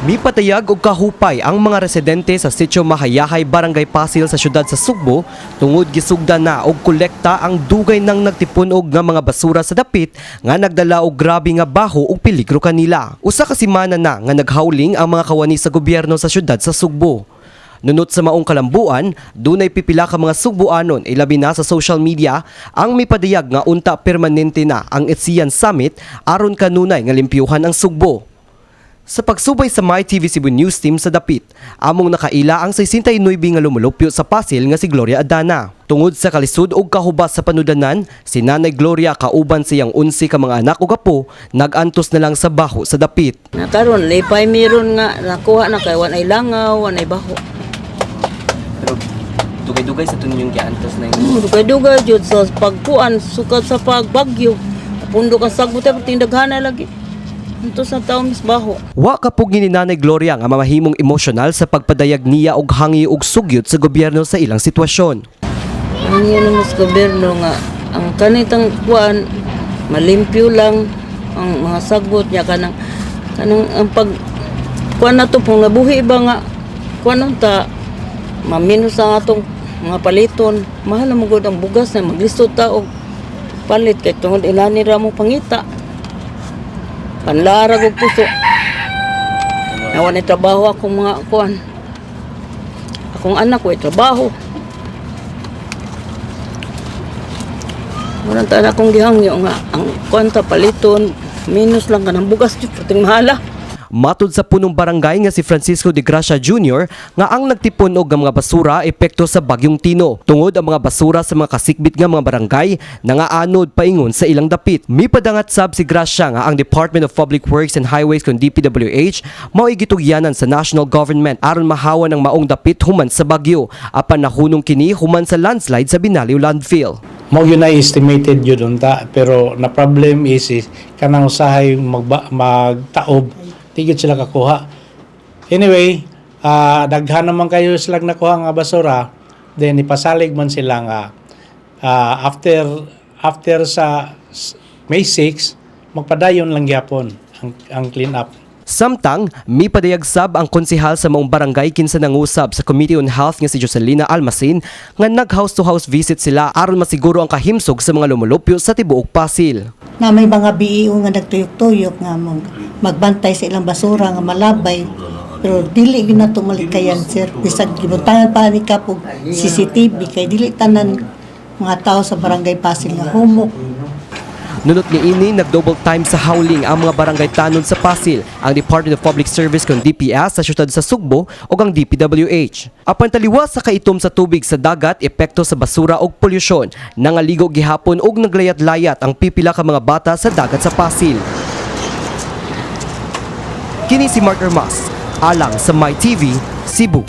Mipadayag og kahupay ang mga residente sa Sitio Mahayahay, Barangay Pasil sa syudad sa Sugbo tungod gisugdan na og kolekta ang dugay nang nagtipun-og nga mga basura sa dapit nga nagdala og grabe nga baho ug peligro kanila. Usa ka semana na nga naghawling ang mga kawani sa gobyerno sa syudad sa Sugbo. Nunot sa maong kalambuan, dunay pipila ka mga Sugboanon, ilabi na sa social media, ang mipadayag nga unta permanente na ang ASEAN Summit aron kanunay nga limpyuhan ang Sugbo. Sa pagsubay sa MyTV Cebu News Team sa dapit, among nakaila ang 69 nga lumulupyo sa Pasil nga si Gloria Adana. Tungod sa kalisod og kahubas sa panudanan, si Nanay Gloria kauban siyang 11 ka mga anak ug apo nag-antos na lang sa baho sa dapit. Na karon lipay meron nga nakuha na kay walay langaw, walay baho. Pero dugay-dugay sa tunyong giantos na Dugay-dugay jud sa pagkuan sukad sa pagbagyo. Pundo ka sagbot ay tindaghana lagi. Anto sa taon mas baho. Wa kapug ni Nanay Gloria nga mamahimong emosyonal sa pagpadayag niya og hangi og sugyot sa gobyerno sa ilang sitwasyon. Ang yun mas gobyerno nga ang kanitang kuan malimpyo lang ang mga sagbot niya, kanang kanang ang pag kuan na to pong nabuhi ba nga kuan unta maminus ang atong mga paliton. Mahal na mo gud ang bugas na maglisod ta og palit kay tungod inani ra mo pangita, panlarag og puso nawa ni trabaho akong mga kuan, akong anak way trabaho. Murang taon akong gihangyo nga ang kwanta paliton minus lang kanang bugas jud pating mahala. Matud sa punong barangay nga si Francisco de Gracia Jr. nga ang nagtipon og nga mga basura epekto sa Bagyong Tino. Tungod ang mga basura sa mga kasikbit nga mga barangay nangaanod paingon sa ilang dapit. Mipadangat sab si Gracia nga ang Department of Public Works and Highways kon DPWH mao'y gitugyanan sa national government aron mahawan ang maong dapit human sa bagyo, apan nahunong kini human sa landslide sa Binaliw landfill. Mao yun ay estimated yun unta, pero na problem is kanang usahay magtaob tigit sila kakuha. Anyway, daghan naman kayo silang nakuha nga basura, then ipasalig man sila nga after after sa May 6 magpadayon lang gyapon ang clean up. Samtang, mipadayag sab ang konsehal sa maong barangay kinsa nangusab sa Committee on Health nga si Joselina Almacin nga nag house to house visit sila aron masiguro ang kahimsog sa mga lumulupyo sa tibuok Pasil. Na may mga BEO nga nagtuyok-tuyok nga magbantay sa ilang basura nga malabay, pero dili gyud nato malikayan, sir, bisag gibutangan pa ni kapog CCTV kay dili tanan mga tao sa Barangay Pasil nga humok. Nunot ni ini, nag-double time sa howling ang mga barangay tanod sa Pasil, ang Department of Public Service kon DPS sa syudad sa Sugbo ug ang DPWH. Apan taliwas sa kaitom sa tubig sa dagat, epekto sa basura ug polusyon, nangaligo gihapon ug naglayat-layat ang pipila ka mga bata sa dagat sa Pasil. Kini si Mark Hermas, alang sa MyTV, Cebu.